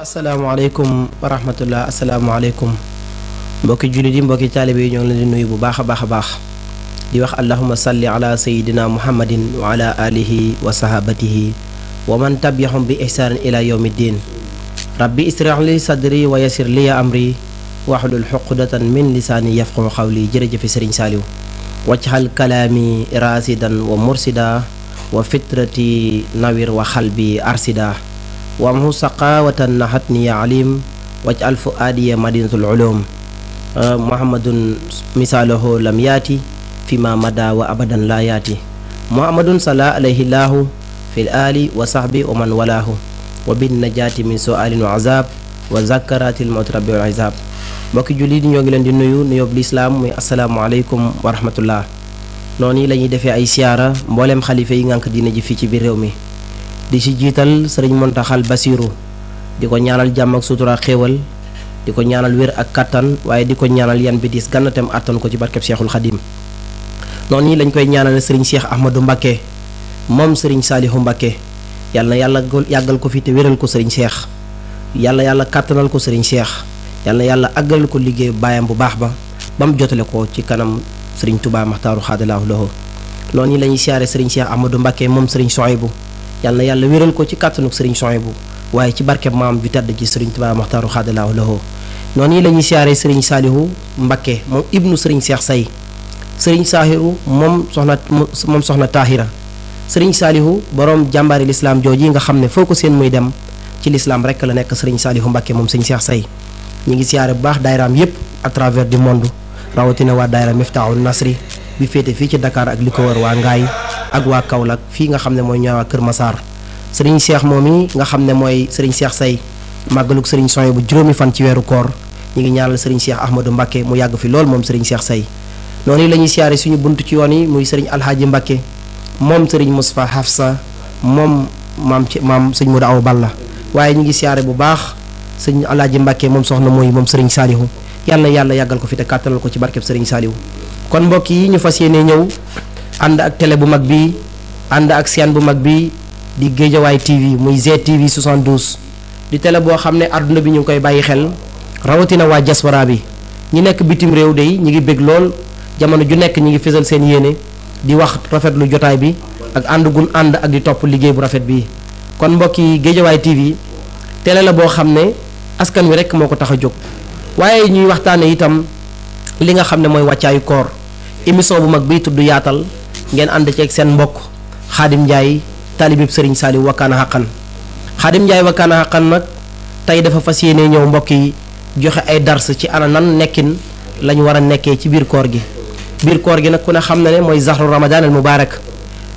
asalaamaaleykum wa rahmatullah. asalaamaaleykum mbokki jullit yi mbokki taalibe yi ñoo ngi leen di nuyu bu baax a baax di wax allahumma salli ala sayidina muhammadin wa ala alihi wa sahabatihi wa man tabiahum bi ihsaanin ila yawmi ddin rabbi israh li sadri wa yassir li amri wahlul uqdatan min lisaani yafqahu qawli. jërëjëfe sëriñ Saaliw wajhal kalaami rasidan wa mursida wa fitrati nawir wa xalbi arsida wamhu saqawatan nahatni ya alim waj'al fuadiya madinatul ulum muhammadun misaluhu lam yaati fima mada wa abadan la yaati muhammadun salla alayhi lahu fil ali wa sahbi wa man walahu wa bin najati min su'alin wa azab wa zakaratil mawt rabbi wal azab. mbokki jullit ñoo ngi leen di nuyu nuyoob lislaam muy asalaamaaleykum wa rahmatullah. noonu la ñuy defee ay siyaara mbooleem xalifa yi ngànk diina ji fii ci biir réew mi di ci jiital sëriñ Muntaxal Basiru di ko ñaanal jàmm ak sutura xéewal di ko ñaanal wér ak kattan waaye di ko ñaanal yan bi diis gànnatem attan ko ci barkeb Seexul Xadim. noonu nii lañ koy ñaanal sëriñ Cheikh Ahmadou Mbacké moom sëriñ Saalihu Mbacké yàlla na yàlla yàggal ko fi te wéral ko sëriñ Cheikh yàlla kattanal ko sëriñ Cheikh yàlla àggalal ko liggéey baayam bu baax ba mu jotale ko ci kanam sëriñ Touba Maxtaaru xaadalaahu lahu. noonu nii la ñuy siyaare sëriñ Cheikh Ahmadou Mbacké moom sëriñ Sohaybu yàlla wéral ko ci kàttanuk sëriñ Sohaybu waaye ci barkeb maam ju tedd ci sëriñ Tuubaa Maxtaaru xaadalaahu lahu. noonu yi la ñuy siyaare sëriñ Saalihu Mbacké moom ibnu sëriñ Seex Say sëriñ Saahiru moom soxna Taahira sëriñ Saalihu borom jàmbaari lislaam jooji nga xam ne foo ko seen muy dem ci lislaam rekk la nekk sëriñ Saalihu Mbacké moom sëriñ Seex Say. ñu ngi siyaare bu baax daayiraam yépp à travers du monde rawatina waa daayira Miftaahul Nasri bi féete fii ci Dakar ak li ko wër waa Ngaay ak waa Kaolack fii nga xam ne mooy ñëwaa Kër Masaar. sëriñ Cheikh moom yi nga xam ne mooy sëriñ Cheikh Say màggalug sëriñ Sohaybu bu juróomi fan ci weeru koor ñu ngi ñaanal sëriñ Cheikh Ahmadou Mbacké mu yàgg fi lool moom sëriñ Cheikh Say. noonu la ñuy siyaare suñu bunt ci yoon yi muy sëriñ Alhaaji Mbacké moom sëriñ Moustapha Hafsa moom maam sëñ Modou Awa Balla waaye ñu ngi siyaare bu baax sëriñ Alhaaji Mbacké moom soxna mooy moom sëriñ Saalihu yàlla yàggal ko fi te kàttanal ko ci barkeb sëriñ Saalihu. kon mbokk yi ñu fas yéene ñëw ànd ak télé bu mag bi ànd ak seen bu mag bi di Géejawaay TV muy GTV 72 di télé boo xam ne àdduna bi ñu ngi koy bàyyi xel rawatina waa diaspora bi ñi nekk bitim réew de ñi ngi bég lool jamono ju nekk ñi ngi fésal seen yéene di wax rafetlu jotaay bi ak ànd gun ànd ak di topp liggéey bu rafet bi. kon mbokk yi Géejawaay TV télé la boo xam ne askan wi rek moo ko tax a jóg waaye ñuy waxtaane itam li nga xam ne mooy wàccaayu koor émission bu mag bi tudd yaatal ngeen ànd ceeg seen mbokk Xaadim Njaay taalibib sëriñ Saaliw wakkaana xaqan. Xaadim Njaay wakkaana xaqan nag tey dafa fas yéene ñëw mbokk yi joxe ay dars ci ana nan nekkin lañu war a nekkee ci biir koor gi. biir koor gi nag ku ne xam na ne mooy zahru ramadan al mubaarak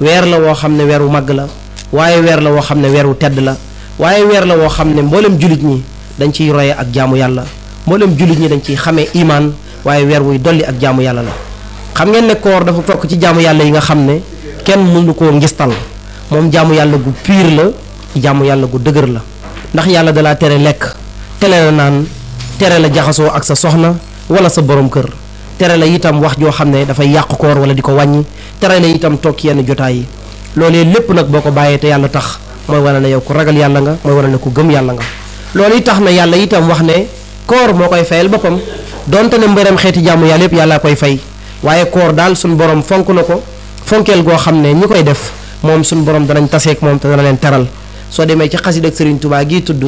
weer la woo xam ne weer wu màgg la waaye weer la woo xam ne weer wu tedd la waaye weer la woo xam ne mboolem jullit ñi dañ ciy roye ak jaamu yàlla mboolem jullit ñi dañ ciy xamee imaan waaye weer wuy dolli ak jaamu yàlla la. xam ngeen ne koor dafa fokk ci jaamu yàlla yi nga xam ne kenn mënu koo ngistal moom jaamu yàlla gu piir la jaamu yàlla gu dëgër la ndax yàlla dalaa tere lekk tere la naan tere la jaxasoo ak sa soxna wala sa borom kër tere la itam wax joo xam ne dafay yàq koor wala di ko wàññi tere la itam toog yenn jotaay yi loolee lépp nag boo ko bàyyee te yàlla tax mooy wane ne yow ku ragal yàlla nga mooy wane ne ku gëm yàlla nga. loolu tax na yàlla itam wax ne koor moo koy fayal boppam donte ne mbërëm xeeti jaamu yàlla yëpp yàlla koy fay waaye koor daal suñu borom fonk na ko fonkeel goo xam ne ñi koy def moom suñu borom danañ taseek moom te dana leen teral. soo demee ci xasida ak Sëriñ Tuubaa gi tudd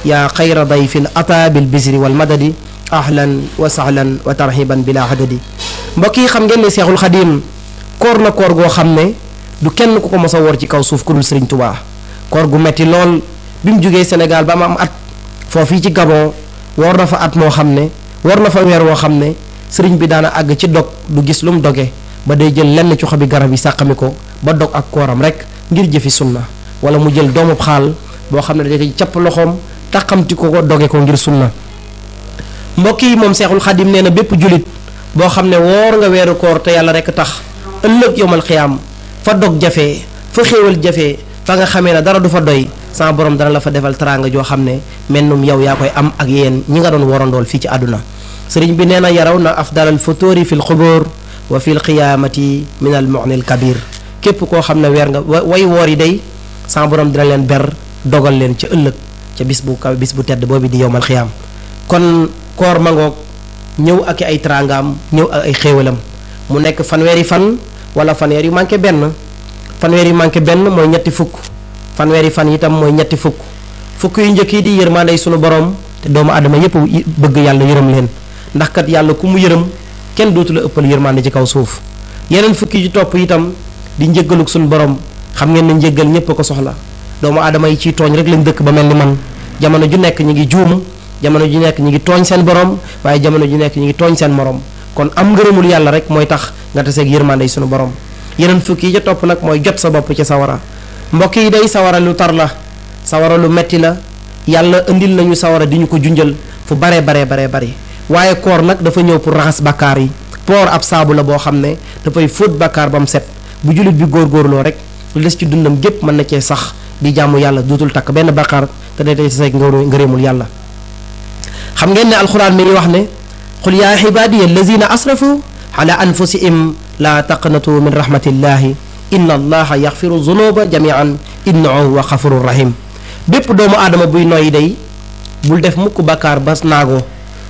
yaa xayra dayfin ata bil bisri wal madadi ahlan wa sahlan wa tarhiban bila hadadi. mbokk yi xam ngeen ne Seexul Xadiim koor na koor goo xam ne du kenn ku ko mos a woor ci kaw suuf ku dul Sëriñ Tuubaa koor gu metti lool bi mu jógee Sénégal ba am at foofii ci Gabon woor na fa at moo xam ne war na fa weer woo xam ne sëriñ bi daana àgg ci dog du gis lu mu doge ba day jël lenn ci xobi garab yi sàqami ko ba dog ak kooram rek ngir jëfi sunna wala mu jël doomu xaal boo xam ne da koy capp loxoom taqamti ko doge ko ngir sunna mbokk yi moom Seexul Xadim nee na bépp julit boo xam ne woor nga weeru koor te yàlla rek tax ëllëg yowmal xiyaam fa dog jafee fa xéewal jafee fa nga xamee ne dara du fa doy sama borom dana la fa defal teraanga joo xam ne mennum yow yaa koy am ak yéen ñi nga doon warandool fii ci àdduna sëriñ bi nee na yaraw na afdalal futuuri fil xubur wa fil qiyaamati min al mu'nil kabir képp koo xam ne weer nga way woor yi day sama borom dina leen ber dogal leen ca ëllëg ca bis bu kaw bis bu tedd boobu di yowmal xiyaam kon koor mangoog ñëw ak ay teraangaam ñëw ak ay xéewalam mu nekk fanweeri fan wala fanweer yu manqué benn fanweer yu manqué benn mooy ñetti fukk fanweeri fan itam mooy ñetti fukk yu njëkk yi di yërmaandey sunu borom te doomu aadama yépp bëgg yàlla yërëm leen ndax kat yàlla ku mu yërëm kenn dootu la ëppal yërmaande ci kaw suuf yeneen fukki ci topp itam di njëggaluk sunu borom xam ngeen ne njëggal ñépp a ko soxla doomu aadama yi ciy tooñ rek lañ dëkk ba mel ni man jamono ju nekk ñi ngi juum jamono ju nekk ñi ngi tooñ seen borom waaye jamono ju nekk ñi ngi tooñ seen morom kon am ngërëmul yàlla rek mooy tax nga taseeg yërmaandey sunu borom yeneen fukki yi ca topp nag mooy jot sa bopp ci sawara mbokk yi day sawara lu tar la sawara lu metti la yàlla indil nañu sawara di ñu ko junjal fu bare bari waaye koor nag dafa ñëw pour raxas bakkaar yi poor ab saabu la boo xam ne dafay fóot bakkaar ba mu set bu jullit bi góorgóorloo rek lu des ci dundam gépp mën na cee sax di jaamu yàlla dootul takk benn bakkaar te day tey seeg ngërëmul yàlla xam ngeen ne alxuraan mi ngi wax ne qul yaa ibaadiya allazina asrafu ala anfusihim laa taqnatu min rahmatillahi inna allaha yaxfiru zunuba jamian innahu huwa xafurur rahim bépp doomu aadama buy noyyi day bul def mukk bakkaar ba naagoo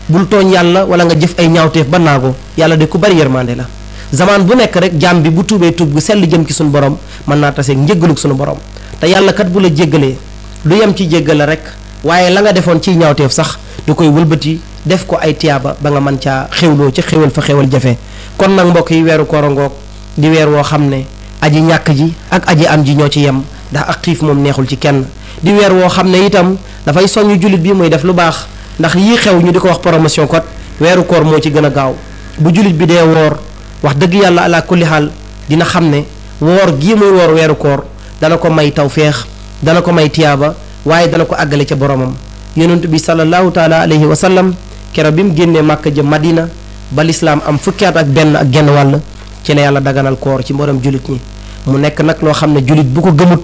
bul tooñ yàlla wala nga jëf ay ñaawteef ba naagoo yàlla de ku bari yërmande la zaman bu nekk rek jaam bi bu tuubee tuub gu sell jëm ci suñu borom mën naa taseeg njéggalug suñu borom te yàlla kat bu la jéggalee du yem ci jéggal la rek waaye la nga defoon ciy ñaawteef sax du koy wëlbati def ko ay tiyaaba ba nga mën caa xewloo ci xewal fa xewal jafe kon nag mbokk yi weeru koor ngoog di weer woo xam ne aji ñàkk ji ak aji am ji ñoo ci yem ndax ak xiif moom neexul ci kenn di weer woo xam ne itam dafay soññu jullit bi muy def lu baax ndax yii xew ñu di ko wax promotion kot weeru koor moo ci gën a gaaw bu jullit bi dee woor wax dëgg yàlla ala kulli xaal dina xam ne woor gii muy woor weeru koor dana ko may tawféex dana ko may tiyaaba waaye dana ko àggale ca boromam yonent bi sallallahu taala alayhi wa sallam keroog bi mu génnee Màkka jëm Madina ba lislaam am fukki at ak benn ak genn wàll ci la yàlla daganal koor ci mboolem jullit ñi mu nekk nag loo xam ne jullit bu ko gëmut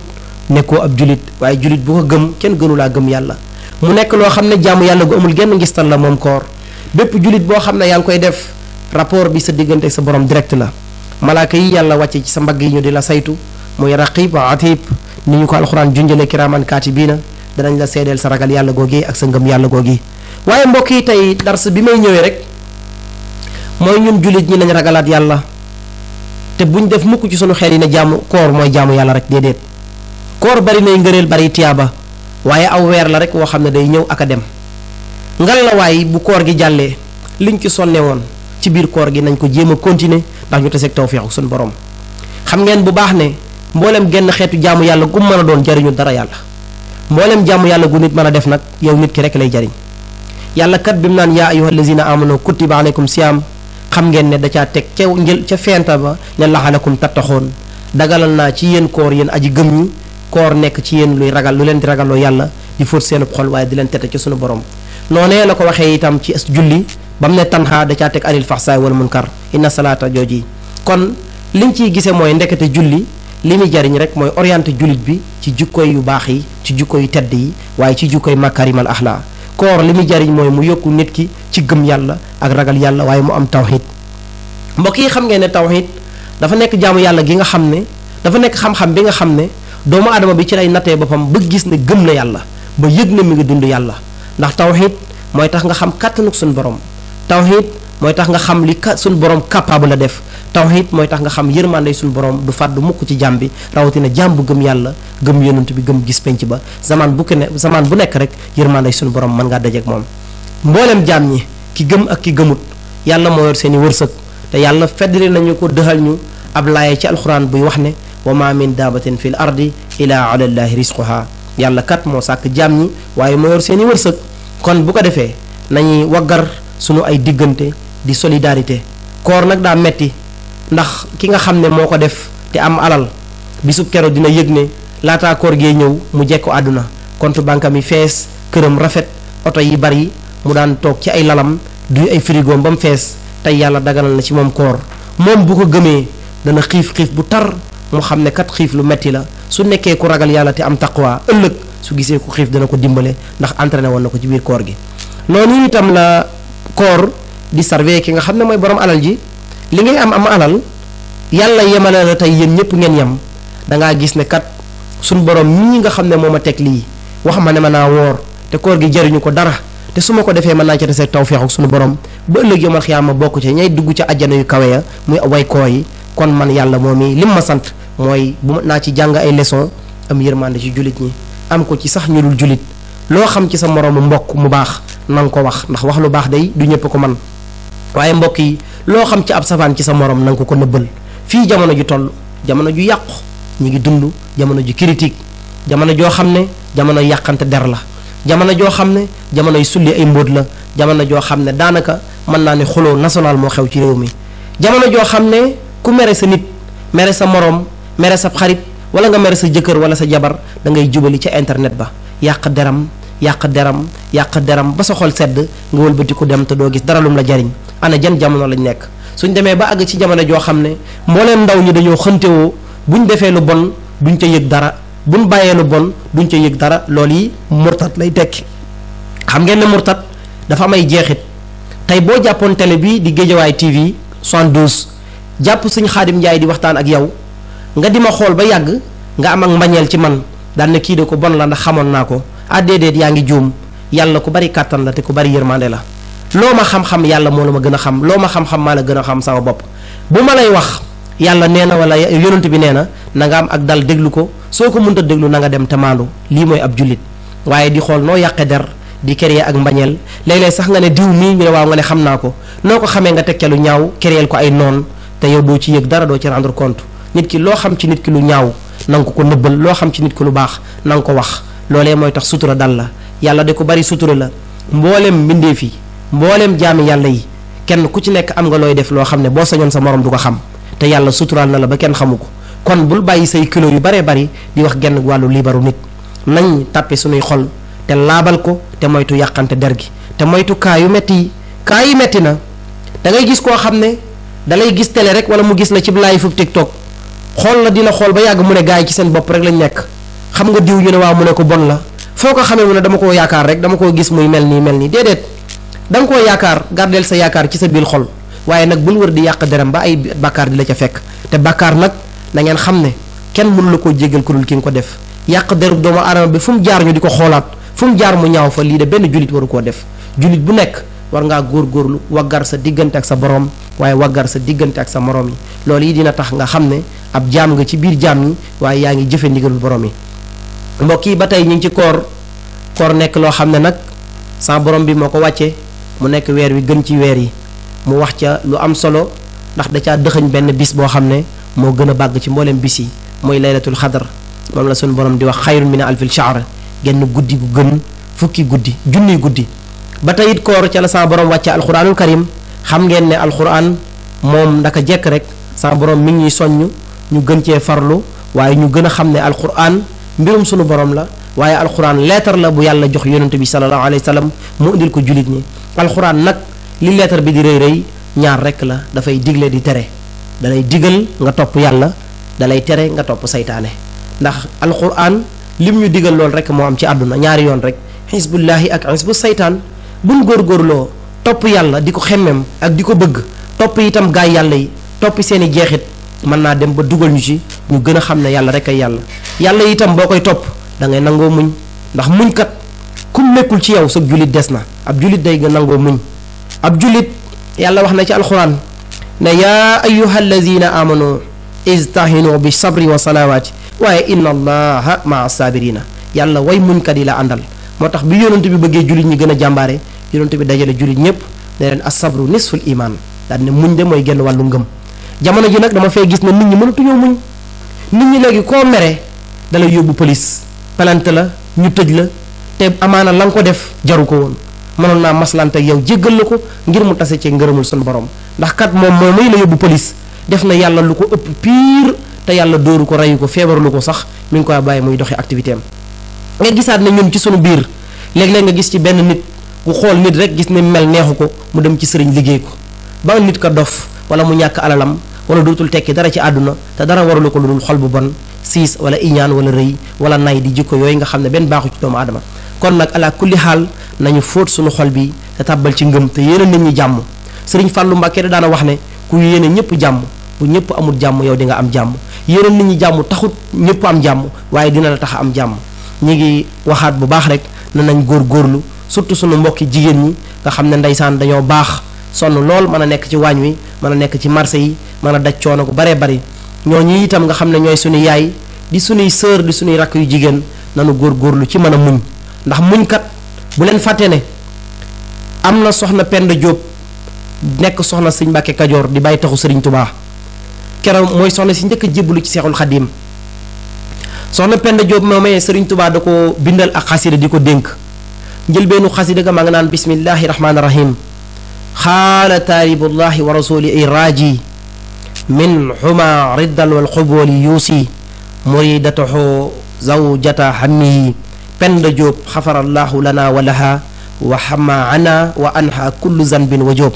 nekkoo ab jullit waaye jullit bu ko gëm kenn gënulaa gëm yàlla mu nekk loo xam ne jaamu yàlla gu amul genn ngistal la moom koor bépp jullit boo xam ne yaa ngi koy def rapport bi sa diggante sa borom direct la malaaka yi yàlla wàcce ci sa mbagg yi ñu di la saytu muy raqib wa atib ni ñu ko alxuraan junjale kiraaman kaatibiina danañ la seedeel sa ragal yàlla googi ak sa ngëm yàlla googi waaye mbokk yi tey dars bi may ñëwee rek mooy ñun jullit ñi nañ ragalaat yàlla te buñ def mukk ci sunu xel yi ne jaamu koor mooy jaamu yàlla rek déedéet koor bari nay ngëreel bari tiyaaba waaye aw weer la rek woo xam ne day ñëw ak a dem ngal la waaye bu koor gi jàllee liñ ci sonne woon ci biir koor gi nañ ko jéem a continuer ndax ñu taseeg tawfeexu suñu borom xam ngeen bu baax ne mboolem genn xeetu jaamu yàlla gu mën a doon jariñu dara yàlla mboolem jaamu yàlla gu nit mën a def nag yow nit ki rek lay jariñ yàlla kat bi mu naan yaa ayyuha allazina amanu kutiba alaykum siyaam xam ngeen ne da caa teg ca njël ca feenta ba ne laxalakum tattaxoon dagalal naa ci yéen koor yéen aji gëm ñi koor nekk ci yéen luy ragal lu leen di ragaloo yàlla di fóot seen xol waaye di leen tete ci sunu borom noonee la ko waxee itam ci julli ba mu ne tanxaa da caa teg anil faxsaay wal munkar inna salaata jooji kon liñ ciy gisee mooy ndekete julli li muy jariñ rek mooy orienté jullit bi ci jukkoy yu baax yi ci jukko yu tedd yi waaye ci jukkoy makarimal axlaa koor li muy jariñ mooy mu yokku nit ki ci gëm yàlla ak ragal yàlla waaye mu am tawxid mbokk yi xam ngeen ne tawxid dafa nekk jaamu yàlla gi nga xam ne dafa nekk xam-xam bi nga xam ne doomu aadama bi ci lay nattee boppam ba gis ne gëm na yàlla ba yëg ne mi ngi dund yàlla ndax tawxid mooy tax nga xam kàttanuk suñu borom tawxid mooy tax nga xam li suñu borom capable la def tawxid mooy tax nga xam yërmande suñu borom du fàddu mukk ci jaam bi rawatina jaam bu gëm yàlla gëm yonent bi gëm gis penc ba zaman bu nekk rek yërmande suñu borom mën ngaa dajeek moom mboolem jaam ñi ki gëm ak ki gëmut yàlla moo yor seeni wërsëg te yàlla feddali nañu ko dëxal ñu ab laaye ci alxuraan buy wax ne wa ma min daabatin fil ardi ila ala llahi risquha yàlla kat moo sàkk jaam ñi waaye moo yor seeni wërsëg kon bu ko defee nañuy waggar sunu ay diggante di solidarité koor nag daa metti ndax ki nga xam ne moo ko def te am alal bisub kero dina yëg ne laataa koor gee ñëw mu jekku àdduna compte banque mi fees këram rafet oto yi bari mu daan toog ci ay lalam duy ay frigoom ba mu fees tey yàlla daganal na ci moom koor moom bu ko gëmee dana xiif bu tar mu xam ne kat xiif lu metti la su nekkee ku ragal yàlla te am taqwa ëllëg su gisee ku xiif dana ko dimbale ndax entraîné woon na ko ci biir koor gi noonu itam la koor di sarve ki nga xam ne mooy borom alal ji li ngay am alal yàlla yemale la tey yéen ñëpp ngeen yem dangaa gis ne kat suñ borom ñii nga xam ne moo ma teg lii wax ma ne ma naa woor te koor gi jariñu ko dara te su ma ko defee mën naa ca desee tawfeex ak suñu borom ba ëllëg yomal xiyaam ma bokk ca ñay dugg ca ajjana yu kawe ya muy way koo yi kon man yàlla moom i lim ma sant mooy bu naa ci jàng ay leçon am yërmande ci jullit ñi am ko ci sax ñu dul jullit loo xam ci sa moroomu mbokk mu baax na nga ko wax ndax wax lu baax day du ñëpp ko man waaye mbokk yi loo xam ci ab safaan ci sa morom na nga ko nëbbal fii jamono ju toll jamono ju yàqu ñu ngi dund jamono ju critique jamono joo xam ne jamono yàqante der la jamono joo xam ne jamonoy sulli ay mbóot la jamono joo xam ne daanaka mën naa ne xuloo national moo xew ci réew mi jamono joo xam ne ku mere sa nit mere sa morom mere sa xarit wala nga mere sa jëkkër wala sa jabar da ngay jubali ca internet ba yàq deram ba sa xol sedd nga wëlbati ku dem te doo gis dara lum la jariñ ana jan jamono lañ nekk suñ demee ba àgg ci jamono joo xam ne mbooleem ndaw ñi dañoo xëntewoo buñ defee lu bon duñ ca yëg dara buñ bàyyee lu bon duñ ca yëg dara loolu yi murtat lay tekki xam ngeen ne murtat dafa am ay jeexit tey boo jàppoon télé bi di Géejawaay TV 72 jàpp suñ Xaadim Njaay di waxtaan ak yow nga di ma xool ba yàgg nga am ak mbañeel ci man daan ne kii de ko bon la ndax xamoon naa ko déedéet yaa ngi juum yàlla ku bari kàttan la te ku bari yërmande la loo ma xam-xam yàlla moo la ma gën a xam loo ma xam-xam maa la gën a xam sama bopp bu ma lay wax yàlla nee na wala yonent bi nee na na nga am ak dal déglu ko soo ko mënta déglu na nga dem te maandu lii mooy ab jullit waaye di xool noo yàqe der di créer ak mbañeel léeg-léeg sax nga ne diw mii ñu ne waaw nga ne xam naa ko noo ko xamee nga teg ca lu ñaaw créer ko ay noon te yow doo ci yëg dara doo ci rendre compte nit ki loo xam ci nit ki lu ñaaw na nga ko nëbbal loo xam ci nit ki lu baax na nga ko wax loolee mooy tax sutura dal la yàlla de ko bari sutura la mboolem mbindeef yi mboolem jaami yàlla yi kenn ku ci nekk am nga looy def loo xam ne boo sañoon sa morom du ko xam te yàlla suturaal na la ba kenn xamu ko kon bul bàyyi say kilo yu baree bari di wax genn wàllu liibaru nit nañ tàppe suñuy xol te laabal ko te moytu yàqante der gi te moytu kaa yu metti yi kaa yi metti na da ngay gis koo xam ne da lay gis télé rek wala mu gis la ci live fu TikTok xool la dina xool ba yàgg mu ne gaa yi ci seen bopp rek lañ nekk xam nga diw ñu ne waaw mu ne ko bon la foo ko xamee mu ne dama koo yaakaar rek dama koo gis muy mel nii déedéet da nga koo yaakaar gardeel sa yaakaar ci sa biir xol waaye nag bul wër di yàq deram ba ay bàkkaar di la ca fekk te bàkkaar nag na ngeen xam ne kenn mënu la koo jéggal ku dul ki nga ko def yàq deru doomu aadama bi fu mu jaar ñu di ko xoolaat fu mu jaar mu ñaaw fa lii de benn jullit waru koo def jullit bu nekk war ngaa góorgóorlu waggar sa diggante ak sa borom waaye waggar sa diggante ak sa morom yi loolu yi dina tax nga xam ne ab jaam nga ci biir jaam yi waaye yaa ngi jëfe ndigalul borom yi mbokk yi ba tey ñu ngi ci koor nekk loo xam ne nag sa borom bi moo ko wàcce mu nekk weer wi gën ci weer yi mu wax ca lu am solo ndax da caa dëxëñ benn bis boo xam ne moo gën a bàgg ci mboolem bis yi mooy laylatul xadar moom la suñu borom di wax xayrun min alfil shahr genn guddi gu gën fukki guddi junniy guddi ba tey it koor ca la sa borom wàcce alquranul karim xam ngeen ne alquran moom ndaka jekk rek sa borom mi ngi ñuy soññ ñu gën cee farlu waaye ñu gën a xam ne alquran mbirum sunu borom la waaye alquran leetar la bu yàlla jox yonente bi sallallahu alayhi wa sallam mu indil ko jullit ñi alquran nag li leetar bi di rëy rëy ñaar rek la dafay digle di tere dalay digal nga topp yàlla dalay tere nga topp saytaane ndax alquran lim ñu digal lool rek moo am ci àdduna ñaari yoon rek xisbullahi ak xisbu saytaan buñ góorgóorloo topp yàlla di ko xemmem ak di ko bëgg topp itam gaay yàlla yi topp seeni jeexit mën naa dem ba dugal ñu ci ñu gën a xam ne yàlla rek ay yàlla itam boo koy topp da ngay nangoo muñ ndax muñ kat kum nekkul ci yow sag jullit des na ab jullit day nga nangoo muñ ab jullit yàlla wax na ci alxuraan ne yaa ayyuha allazina amanu istahinu bi sabri wa salawaati waaye inna allaha maa sabirina yàlla way muñkat yi la àndal moo tax bi yonent bi bëggee jullit ñi gën a jàmbaare yonent bi dajale jullit ñëpp ne leen asabru nisful iman daal ne muñ de mooy genn wàllu ngëm jamono ji nag dama fay gis ne nit ñi mënatuñoo muñ nit ñi léegi koo mere dalay yóbbu police pelante la ñu tëj la te amaana la nga ko def jaru ko woon mënoon naa maslante ak yow jéggal la ko ngir mu tase ci ngërëmul sun borom ndax kat moom muy la yóbbu police def na yàlla lu ko ëpp pire te yàlla dóoru ko reyu ko feebarlu ko sax mi ngi koy bàyyi muy doxi activité am nga gisaat ne ñun ci sunu biir léeg-léeg nga gis ci benn nit ku xool nit rek gis ne mel neexu ko mu dem ci sëriñ liggéey ko ba nit ka dof wala mu ñàkk alalam wala dootul tekki dara ci àdduna te dara waralu ko lu dul xol bu bon siis wala iñaan wala rëy wala nay di jikko yooyu nga xam ne benn baaxu ci doomu aadama kon nag ala kulli xaal nañu fóot suñu xol bi te tàbbal ci ngëm te yéene nit ñi jàmm sëriñ Fàllu Mbàkke da daana wax ne ku yéene ñëpp jàmm bu ñëpp amul jàmm yow di nga am jàmm yéene nit ñi jàmm taxut ñëpp am jàmm waaye dina la tax a am jàmm ñi ngi waxaat bu baax rek ne nañ góorgóorlu surtout sunu mbokki jigéen ñi nga xam ne ndeysaan dañoo baax sonn lool mën a nekk ci waañ wi mën a nekk ci marché yi mën a daj coono gu baree bari ñooñu itam nga xam ne ñooy suñu yaay di suñuy sœur di suñuy rakk yu jigéen nanu góorgóorlu ci mën a muñ ndax muñkat bu leen fàtte ne am na soxna Penda Diop nekk soxna sëñ Mbàkke Kajoor di bàyyi taxu sëriñ Tubaa keroog mooy soxna si njëkk a jébbalu ci Seexul Xadiim soxna Penda Diop moomee sëriñ Tubaa da ko bindal ak xasida di ko dénk njëlbeenu xasida ga maa nga naan bismillahi rahmaani rahim xaala taalibullahi wa rasuli ay raaji min xuma riddal wal xubooli yuusi muridatahu zawjata xammiyi Penda Diop xafarallahu lana wa laha wa xama ana wa anha kullu zanbin wa Diop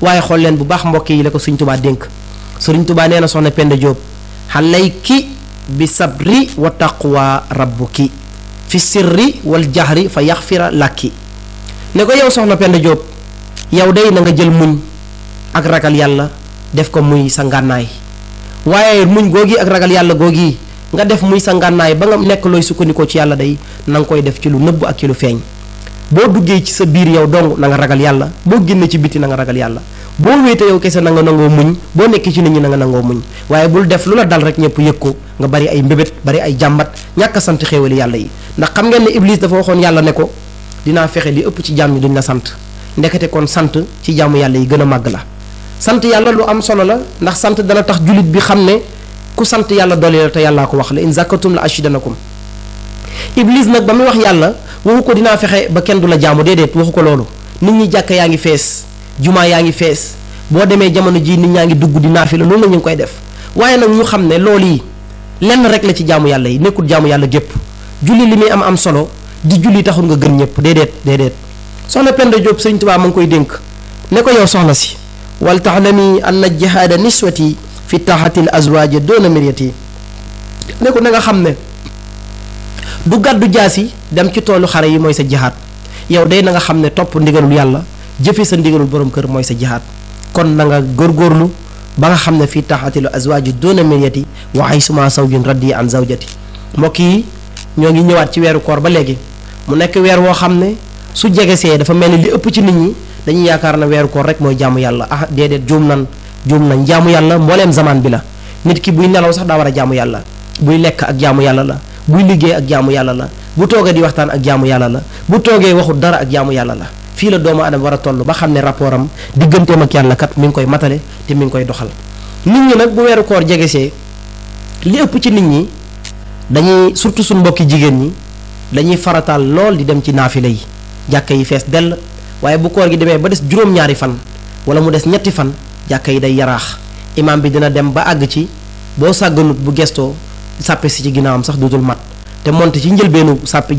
waaye xool leen bu baax mbokk yi la ko Sëriñ Tubaa dénk Sëriñ Tubaa nee na soxna Penda Diop xalayki bi sabri wa taqwa rabbuki fi sirri wal jahri fa yaxfira làkki ne ko yow soxna Penda Diop yow day na nga jël muñ ak ragal yàlla def ko muy sa ngànnaay waaye muñ googi ak ragal yàlla googi nga def muy sa ngànnaay ba nga nekk looy sukkandikoo ci yàlla day na nga koy def ci lu nëbb ak ci lu feeñ boo duggee ci sa biir yow dong na nga ragal yàlla boo génnee ci biti na nga ragal yàlla boo wéete yow kese na nga nangoo muñ boo nekkee ci nit ñi na nga nangoo muñ waaye bul def lu la dal rek ñëpp yëg ko nga bari ay mbébét bari ay jàmbat ñàkk a sant xéewali yàlla yi ndax xam ngeen ne Iblis dafa waxoon yàlla ne ko dinaa fexe li ëpp ci jàmm ñi duñ la sant ndekete kon sant ci jàmm yàlla yi gën a màgg la sant yàlla lu am solo la ndax sant dana tax jullit bi xam ne ku sant yàlla dolli la te yàllaa ko wax la in zakatum la ashidanakum Iblis nag ba muy wax yàlla waxu ko dinaa fexe ba kenn du la jaamu déedéet waxu ko loolu nit ñi jàkka yaa ngi fees jumaa yaa ngi fees boo demee jamono ji nit ñaa ngi dugg di naafila loolu la ñu ngi koy def waaye nag ñu xam ne loolu yi lenn rek la ci jaamu yàlla yi nekkul jaamu yàlla gépp julli li muy am solo di julli taxul nga gën ñëpp déedéet soxna Penda Diop Sëriñ Tuubaa ma ngi koy dénk ne ko yow soxna si wal taxlami anna jihaada niswati fi taaxatil azwaaji doona miryati ne ko na nga xam ne du gàddu jaasi dem ci toolu xare yi mooy sa jihaad yow day na nga xam ne topp ndigalul yàlla jëfe sa ndigalul borom kër mooy sa jihaad kon na nga góorgóorlu ba nga xam ne fii taaxatil azwaaji doona miryati wa ay suma sawjun raddi an zawjati mbokk yi ñoo ngi ñëwaat ci weeru koor ba léegi mu nekk weer woo xam ne su jegesee dafa mel ni li ëpp ci nit ñi dañuy yaakaar na weeru koor rek mooy jaamu yàlla ah déedéet juum nañ jaamu yàlla mbooleem zaman bi la nit ki buy nelaw sax daa war a jaamu yàlla buy lekk ak jaamu yàlla la buy liggéey ak jaamu yàlla la bu toogee di waxtaan ak jaamu yàlla la bu toogee waxul dara ak jaamu yàlla la fii la doomu aadama war a toll ba xam ne rapport am digganteem ak yàlla kat mi ngi koy matale te mi ngi koy doxal nit ñi nag bu weeru koor jegesee li ëpp ci nit ñi dañuy surtout suñ mbokki jigéen ñi dañuy farataal lool di dem ci naafila yi jàkka yi fees dell waaye bu koor gi demee ba des juróom-ñaari fan wala mu des ñetti fan jàkka yi day yaraax imaam bi dina dem ba àgg ci boo sàgganut bu gestoo sàppe si ci ginnaawam sax dudul mat te monte ci njëlbeenu sàppe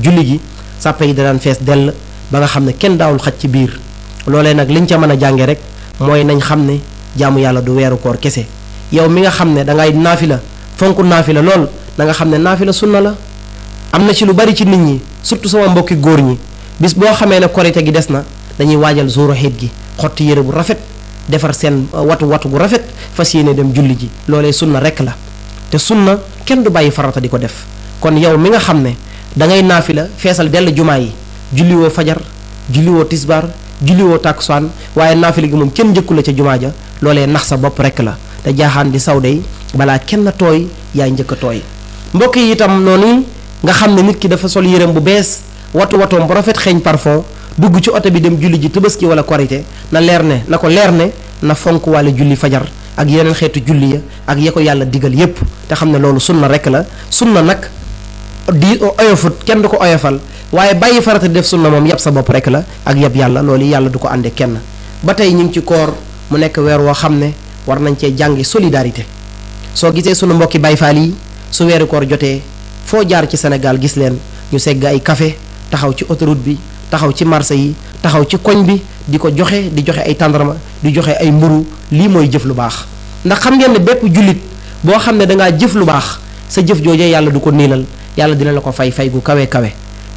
julli gi sàppe yi danaan fees dell ba nga xam ne kenn daawul xaj ci biir loolee nag liñ ca mën a jànge rek mooy nañ xam ne jaamu yàlla du weeru koor kese yow mi nga xam ne dangay naafila fonk naafila lool da nga xam ne naafila sunna la am na ci lu bari ci nit ñi surtout sama mbokki góor ñi bis boo xamee ne korite gi des na dañuy waajal zuuru xiit gi xotti yére bu rafet defar seen watu gu rafet fas yéene dem julli ji loolee sunna rekk la te sunna kenn du bàyyi farata di ko def kon yow mi nga xam ne da ngay naafila feesal dell jumaa yi julliwoo fajar julliwoo tisbaar julliwoo tàkkusaan waaye naafila gi moom kenn njëkku la ca jumaa ja loolee nax sa bopp rekk la te jaaxaan di saw day balaa kenn tooy yaay njëkk a tooy mbokk yi itam noonu nga xam ne nit ki dafa sol yéreem bu bees watoom bu rafet xeeñ parfum dugg ci oto bi dem julli ji Tabaski wala korite na ko leer ne na fonk wàlle julli fajar ak yeneen xeetu julli ya ak ya ko yàlla digal yépp te xam ne loolu sunna rekk la sunna nag di oyofut kenn du ko oyofal waaye bàyyi farata def sunna moom yab sa bopp rekk la ak yab yàlla loolu yàlla du ko ànde kenn ba tey ñu ngi ci koor mu nekk weer woo xam ne war nañ cee jàngi solidarité. soo gisee sunu mbokki Baay Faal yi su weeru koor jotee foo jaar ci Sénégal gis leen ñu segg ay café taxaw ci autoroute bi taxaw ci marché yi taxaw ci koñ bi di ko joxe di joxe ay tàndarma di joxe ay mburu lii mooy jëf lu baax ndax xam ngeen ne bépp jullit boo xam ne dangaa jëf lu baax sa jëf joojee yàlla du ko niilal yàlla dina la ko fay gu kawe kawe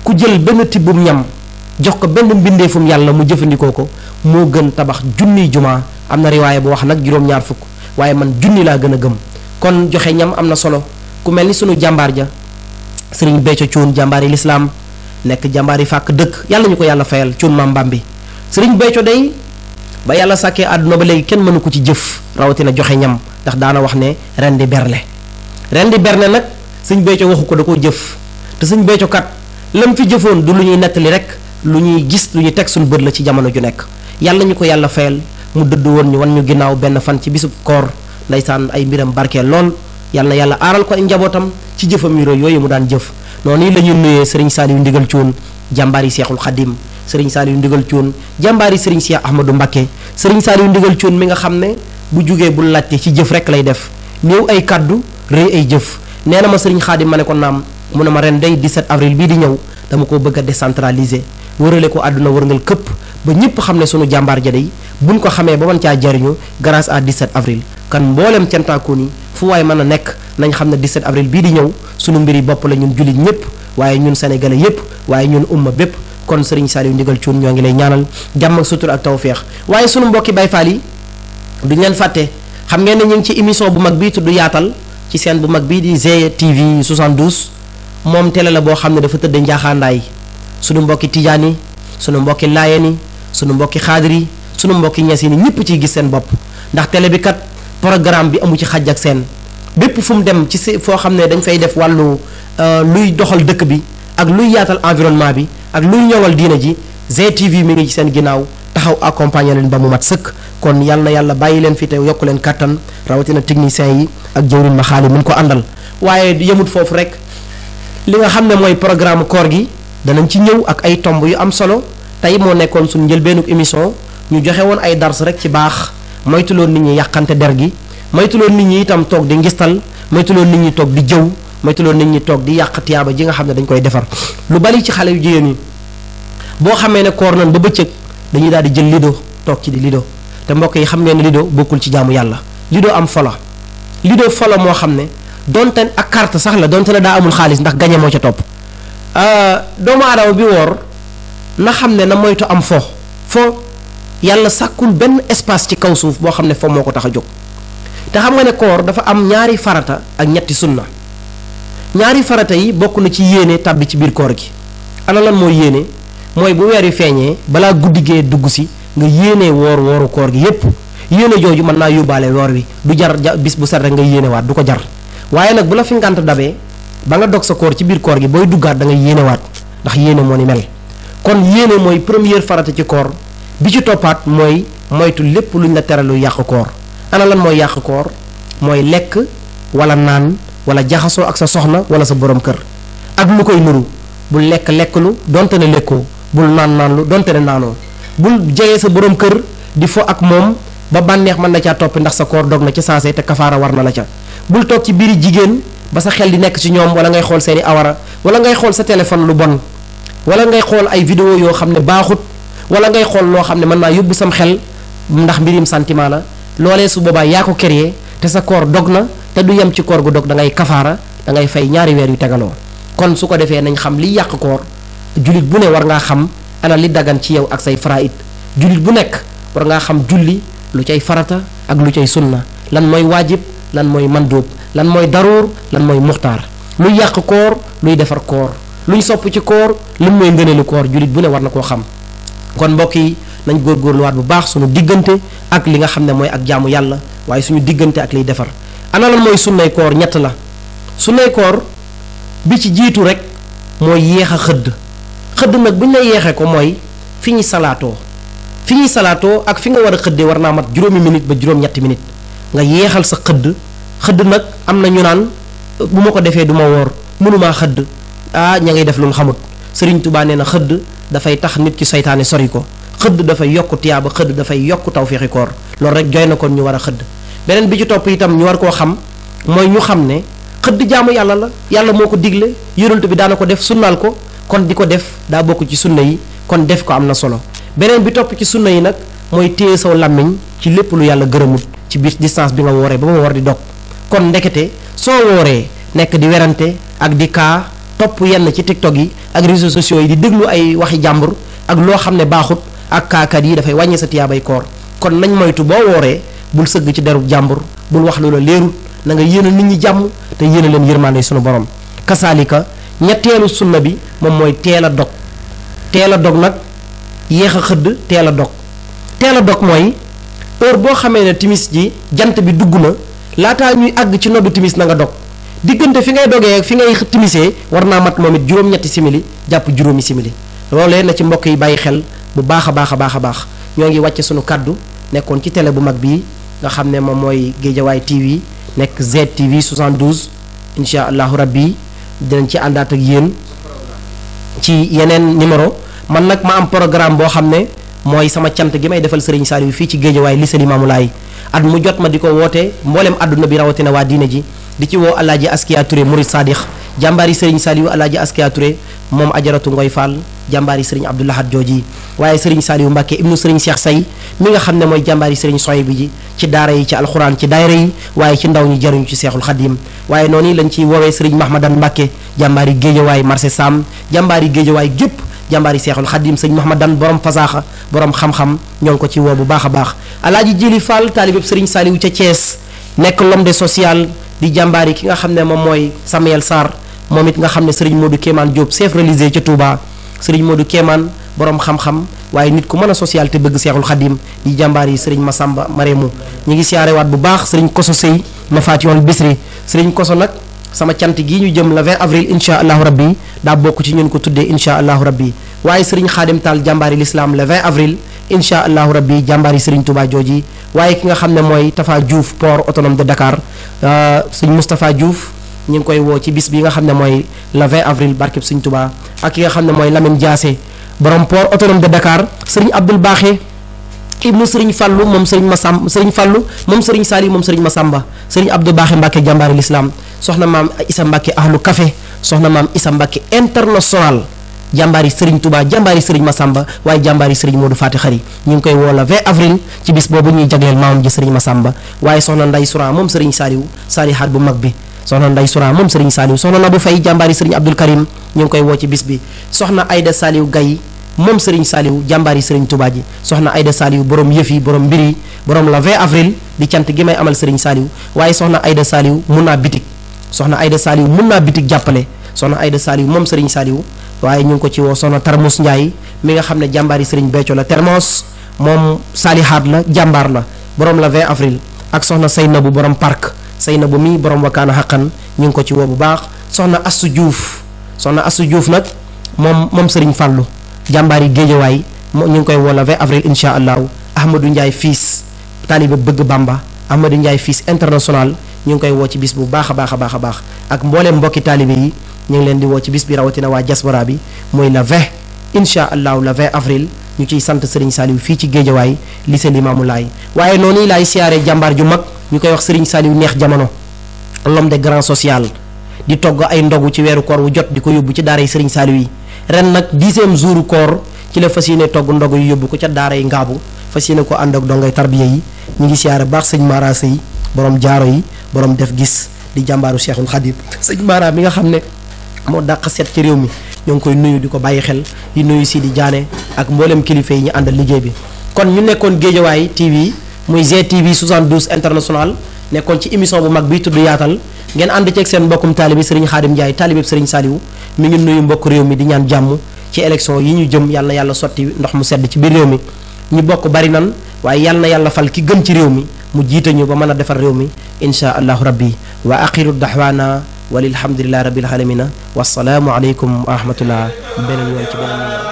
ku jël benn tibbum ñam jox ko benn mbindeefum yàlla mu jëfandikoo ko moo gën tabax junniy jumaa am na riwaaya bu wax nag juróom-ñaar fukk waaye man junni laa gën a gëm kon joxe ñam am na solo ku mel ni sunu jàmbaar ja sëriñ Béthio Thioune jàmbaari lislaam nekk jàmbaari fàkk dëkk yàlla ñu ko yàlla fayal Thioune Maam Bambi sëriñ Béthio day ba yàlla sàkkee àdduna ba léegi kenn mënu ko ci jëf rawatina joxe ñam ndax daana wax ne ren di bernde nag sëñ Béthio waxu ko da koo jëf te sëñ Béthio kat lam fi jëfoon du lu ñuy nettali rek lu ñuy gis lu ñuy teg suñu bët la ci jamono ju nekk yàlla ñu ko yàlla fayal mu dëdd woon ñu wan ñu ginnaaw benn fan ci bisub koor ndaysaan ay mbiram barkeel lool yàlla na yàlla aaral ko ay njabootam ci jëfam yu rëy yooyu mu daan jëf noonu la ñu nuyee sëriñ Saliou Ndigal Thioune jàmbaari Seexul Xadim sëriñ Saliou Ndigal Thioune jàmbaari sëriñ Cheikh Ahmadou Mbacké sëriñ Saliou Ndigal Thioune mi nga xam ne bu jugee bu laajte ci jëf rek lay def néew ay kaddu rëy ay jëf nee na ma sëriñ Xaadim ma ne ko naam mu ne ma ren day 17 avril bii di ñëw dama ko bëgg a décentraliser wërale ko àdduna wërngal këpp ba ñëpp xam ne sunu jàmbaar ja day buñ ko xamee ba mën caa jariñu grâce à 17 avril kan mboolem cantaakoon yi fu waay mën a nekk nañ xam ne 17 avril bii di ñëw sunu mbiri bopp la ñun jullit ñëpp waaye ñun sénégalais yëpp waaye ñun umma bépp kon sëriñ Saliou Ndigal Thioune ñoo ngi lay ñaanal jàmm ak sutur ak tawféex waaye sunu mbokki Baay Faal yi duñ leen fàtte xam ngeen ne ñu ngi ci émission bu mag bii tudd yaatal ci seen bu mag bii di GTV 72 moom télé la boo xam ne dafa tëdd njaaxaandaay sunu mbokki tijaan yi sunu mbokki laayeen yi sunu mbokki xaadir yi sunu mbokki ñes yi ni ñëpp ciy gis seen bopp ndax télé bi kat programme bi amu ci xaj ak seen bépp fu mu dem ci foo xam ne dañ fay def wàllu luy doxal dëkk bi ak luy yaatal environnement bi ak luy ñoŋal diina ji GTV mi ngi ci seen ginnaaw taxaw accompagner leen ba mu mat sëkk kon yal na yàlla bàyyi leen fi te yokk leen kattan rawatina techniciens yi ak jëwrin ma xaali mun ko àndal waaye yemut foofu rek li nga xam ne mooy programme koor gi danañ ci ñëw ak ay tomb yu am solo tey moo nekkoon suñu njëlbeenuk émission ñu joxe woon ay dars rek ci baax moytuloon nit ñi yàqante der gi moytuloon nit ñi itam toog di ngistal moytuloon nit ñi toog di jëw moytuloon nit ñi toog di yàq tiyaaba ji nga xam ne dañ koy defar lu bari ci xale yu jigéen yi boo xamee ne koor nañ ba bëccëg dañuy daal di jël lido toog ci di lido te mbokk yi xam ngeen ne lido bokkul ci jaamu yàlla lido am folo lido folo moo xam ne donte ak carte sax la donte ne daa amul xaalis ndax gañe moo ca topp doomu aadama bi woor na xam ne na moytu am fo yàlla sàkkul benn espace ci kaw suuf boo xam ne fo moo ko tax a jóg te xam nga ne koor dafa am ñaari farata ak ñetti sunna ñaari farata yi bokk na ci yéene tàbbi ci biir koor gi ana lan mooy yéene mooy bu weer wi feeñee balaa guddigee dugg si nga yéenee wooru koor gi yépp yéene jooju mën naa yóbbaale woor wi du jar bis bu set rek nga yéene waat du ko jar waaye nag bu la fi ngànt dabee ba nga dog sa koor ci biir koor gi booy duggaat da nga yéene waat ndax yéene moo ni mel kon yéene mooy première farata ci koor bi ci toppaat mooy moytu lépp luñ la tere lu yàq koor ana lan mooy yàq koor mooy lekk wala naan wala jaxasoo ak sa soxna wala sa borom kër ak lu koy nuru bul lekk-lekklu donte ne lekkoo bul naan-naanlu donte ne naanoo bul jege sa borom kër di fo ak moom ba bànneex mën na caa toppi ndax sa koor dog na ci sansé te kafaara war na la ca bul toog ci biiri jigéen ba sa xel di nekk ci ñoom wala ngay xool seeni awara wala ngay xool sa téléphone lu bon wala ngay xool ay vidéo yoo xam ne baaxut wala ngay xool loo xam ne mën naa yóbbu sam xel ndax mbirim sentiment la loolee su boobaa yaa ko créé te sa koor dog na te du yem ci koor gu dog da ngay kafaara da ngay fay ñaari weer yu tegaloo kon su ko defee nañ xam li yàq koor jullit bu ne war ngaa xam ana li dagan ci yow ak say faraid jullit bu nekk war ngaa xam julli lu cay farata ak lu cay sunna lan mooy waajib lan mooy mandóob lan mooy daruur lan mooy muxtaar luy yàq koor luy defar koor luñ sopp ci koor lan mooy ngëneelu koor jullit bu ne war na koo xam kon mbokk yi nañ góorgóorluwaat bu baax suñu diggante ak li nga xam ne mooy ak jaamu yàlla waaye suñu diggante ak liy defar ana lan mooy sunnay koor ñett la sunnay koor bi ci jiitu rek mooy yéex a xëdd nag bu ñu la yeexee ko mooy fi ñuy salaatoo ak fi nga war a xëddee war naa mat juróomi minute ba juróom-ñetti minute nga yeexal sa xëdd nag am na ñu naan bu ma ko defee du ma woor mënumaa xëdd ña ngay def lu mu xamut Sëriñ Tuubaa nee na xëdd dafay tax nit ki seytaane sori ko xëdd dafay yokk tiyaaba xëdd dafay yokk tawféexi koor loolu rek joy na kon ñu war a xëdd beneen bi ci topp itam ñu war koo xam mooy ñu xam ne xëdd jaamu yàlla la yàlla moo ko digle yonent bi daana ko def sunnaal ko kon di ko def daa bokk ci sunna yi kon def ko am na solo beneen bi topp ci sunna yi nag mooy téye saw làmmiñ ci lépp lu yàlla gërëmut ci biir distance bi nga wooree ba ma war di dog kon ndekete soo wooree nekk di werante ak di kaa topp yenn ci tiktok yi ak réseaux sociaux yi di déglu ay waxi jàmbur ak loo xam ne baaxut ak kaakat yi dafay wàññi sa tiyaabay koor kon nañ moytu boo wooree bul sëgg ci derub jàmbur bul wax loola leerut na nga yéene nit ñi jàmm te yéene leen yërmande sunu borom kasaalika ñetteelu sunna bi moom mooy teel a dog nag yéex a xëdd teel a dog mooy heure boo xamee ne timis ji jant bi dugg na laataa ñuy àgg ci noddu timis na nga dog diggante fi ngay dogee fi ngay timisee war naa mat moom it juróom-ñetti simili jàpp juróomi simili loolee na ci mbokk yi bàyyi xel bu baax a baax ñoo ngi wàcce sunu kàddu nekkoon ci télé bu mag bii nga xam ne moom mooy Géejawaay TV nekk ZTV 72 incha allahu rabbi dinañ ci àndaat ak yéen ci yeneen numéro man nag ma am programme boo xam ne mooy sama cant gi may defal Serigne Saliou fii ci Géejawaay lycée Limamou Laye at mu jot ma di ko woote mboolem àdduna bi rawatina waa diine ji di ci woo Alaaji Askia Touré Mourid Sadikh jàmbaari Serigne Saliou Alaaji Askia Touré moom ajaratu Ngoy Fall jàmbaari Serigne Abdoulahat jooji waaye Serigne Saliou Mbacke ibnu Serigne Cheikh Say mi nga xam ne mooy jàmbaari Serigne Soy bi ji ci daara yi ci alxuraan ci daayira yi waaye ci ndaw ñi jaruñu ci Seexul Xadim waaye noonu lañ ciy woowee Serigne Mahmadan Mbacke jàmbaari Géejawaay marché Sam jàmbaari Géejawaay gépp jàmbaari Seexul Xadim sëñ Mahmadan borom fasaaxa borom xam-xam ñoo ngi ko ci woo bu baax a baax Alaaji Jili Fall taalibeb Serigne Saliou ca Thiès nekk l'homme de social di jàmbaari ki nga xam ne moom mooy Samuel Sarr moom it nga xam ne Serigne Modou Kéemaan Diop chef religieux ca Touba Serigne Modou Kéemaan borom xam-xam waaye nit ku mën a social te bëgg Seexul Xadim di jàmbaar yi Serigne Massamba Maremu ñi ngi siyaarewaat bu baax Serigne Koso Sey ma faatiyoon Bisri Serigne Koso nag sama cant gii ñu jëm le 20 avril incha allahu rabbi daa bokk ci ñun ko tuddee incha allahu rabbi waaye Serigne Khadim Tall jàmbaari l'islam le 20 avril incha allahu rabbi jàmbaari Serigne Touba jooji waaye ki nga xam ne mooy Tafa Diouf port autonome de Dakar Serigne Moustapha Diouf ñu ngi koy woo ci bis bi nga xam ne mooy le 20 avril barkeb Serigne Touba ak ki nga xam ne mooy Lamine Diassé borom port autonome de Dakar Serigne Abdoul Baaxe ibnu Serigne Fallou moom Serigne Massamba Serigne Fallou moom Serigne Sali moom Serigne Massamba Serigne Abdou Baaxe Mbacke jàmbaari l'islam soxna maam Issa Mbacke ahlu café soxna maam Issa Mbacke international jàmbaari Serigne Touba jàmbaari Serigne Massamba waaye jàmbaari Serigne Modou Fati Xari ñu ngi koy woo la 20 avril ci bis boobu ñuy jagleel maamam ji Serigne Massamba waaye soxna Nday Soura moom Serigne Saliou Salihaat bu mag bi soxna Nday Soura moom Serigne Saliou soxna Nabou Faye jàmbaari Serigne Abdoul Karim ñu ngi koy woo ci bis bi soxna Aïda Saliou Gaye moom Serigne Saliou jàmbaari Serigne Touba ji soxna Aïda Saliou borom yëf yi borom mbir yi borom la 20 avril di cant gi may amal Serigne Saliou waaye soxna Aïda Saliou mun naa bitik soxna Aïda Saliou mun naa bitik jàppale soxna Aïda Saliou moom Serigne Saliou waaye ñu ngi ko ci woo soxna Tarmous Ndiaye mi nga xam ne jàmbaari Serigne Béthio la Termos moom Salihaat la jàmbaar la borom la 20 avril ak soxna Seynabou borom parc Seynabou mi borom wakaana xaqan ñu ngi ko ci woo bu baax soxna Assou Diouf nag moom Serigne Fallou jàmbaari Géejawaay ñu ngi koy woo la 20 avril incha allahu Ahmadou Ndiaye fils taalibe bëgg Bamba Ahmadou Ndiaye fils international ñu ngi koy woo ci bis bu baax a baax ak mbooleem mbokki taalibe yi ñu ngi leen di woo ci bis bi rawatina waa diaspora bi mooy la 20 incha allahu la 20 avril ñu ciy sant Serigne Saliou fii ci Géejawaay lycée Limamou Laye waaye noonu laay siyaare jàmbaar ju mag ñu koy wax Serigne Saliou neex jamono l'homme de grand social di togg ay ndogu ci weeru koor wu jot di ko yóbbu ci daara yi Serigne Saliou yi ren nag 10e jour koor ci la fas yéene togg ndogu yu yóbbu ko ca daara yi ngaabu fas yéene ko ànd ak dongay tarbiya yi ñu ngi siyaare baax sëñ Mara Sey borom jaaro yi borom def gis di jàmbaaru Cheikhul Khadim sëñ Mara mi nga xam ne moo dàq seet ci réew mi ñoo ngi koy nuyu di ko bàyyi xel di nuyu Sidi Diané ak mboolem kilifa yi ñu àndal liggéey bi kon ñu nekkoon Géejawaay TV muy GTV 72 international nekkoon ci émission bu mag bi tudd yaatal ngeen ànd ceeg seen mbokkum taalibi Serigne Khadim Ndiaye taalibeb Serigne Saliou mi ngi nuyu mbokk réew mi di ñaan jàmm ci élection yi ñu jëm yàlla na yàlla sotti ndox mu sedd ci biir réew mi ñu bokk bari nan waaye yàlla na yàlla fal ki gën ci réew mi mu jiite ñu ba mën a defar réew mi insha allahu rabbi wa axiru daxwaana walilhamdulillahi rabbil alamina wassalaamu aleykum wa rahmatullah beneen yoon ci beneen yoon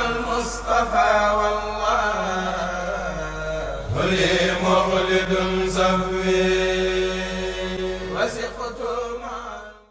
المصطفى مخلد سفي وثقت